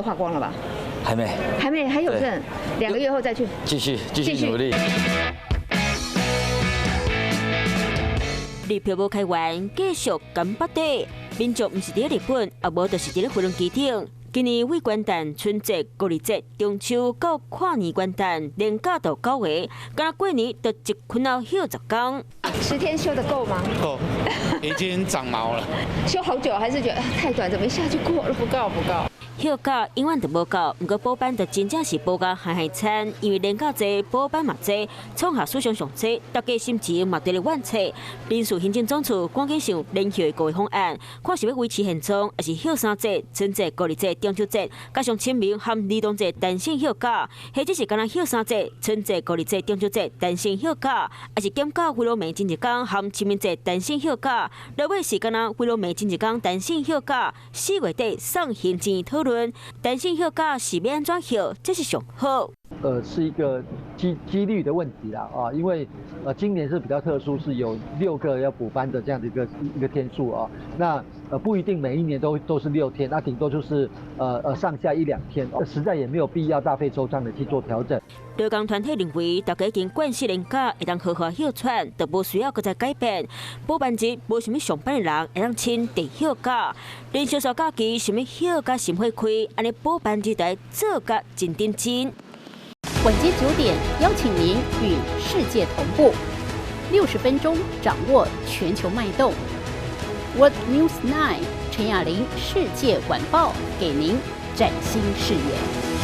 花光了吧？還沒，還沒，還有剩，2個月後再去。繼續繼續努力。日票無開完，繼續減八底。民眾毋是佇咧日本，啊無就是佇咧飛輪機頂。今年為元旦、春節、國曆節、中秋到跨年元旦，連假到九個，敢若過年就一睏仔休10工。 10天休得夠嗎？夠，已經長毛了。休好久，還是覺得太短，怎麼一下就過了？不夠，不夠。休假永遠都無夠，毋過補班就真正是補甲嗨嗨慘，因為連假濟，補班嘛濟，創下史上上濟，大家心情嘛佇咧怨氣。人事行政總處趕緊想連休的五個方案，看是欲維持現狀，抑是休三節、春節、國曆節、中秋節，加上清明和兒童節彈性休假，或者是干焦休三節、春節、國曆節、中秋節彈性休假，抑是減到菲羅梅前一工和清明節彈性休假，落尾是干焦菲羅梅前一工彈性休假，4月底送行政院討論，彈性休假是欲按怎休，這是上好。是一個幾率的問題啦，啊，因為今年是比較特殊，是有六個要補班的這樣的一個天數啊，那不一定每一年都是6天，那頂多就是上下一兩天，實在也沒有必要大費周章的去做調整。勞工團體認為，大家已經慣勢連假，會當好好歇喘，就無需要閣再改變。補班日無啥物上班的人會當請特休假，連小小假期想欲歇甲心火開，按呢補班日來做甲真認真。晚間9點，邀請您與世界同步，60分鐘掌握全球脈動。World News 9 陳雅玲世界晚報，給您嶄新視野。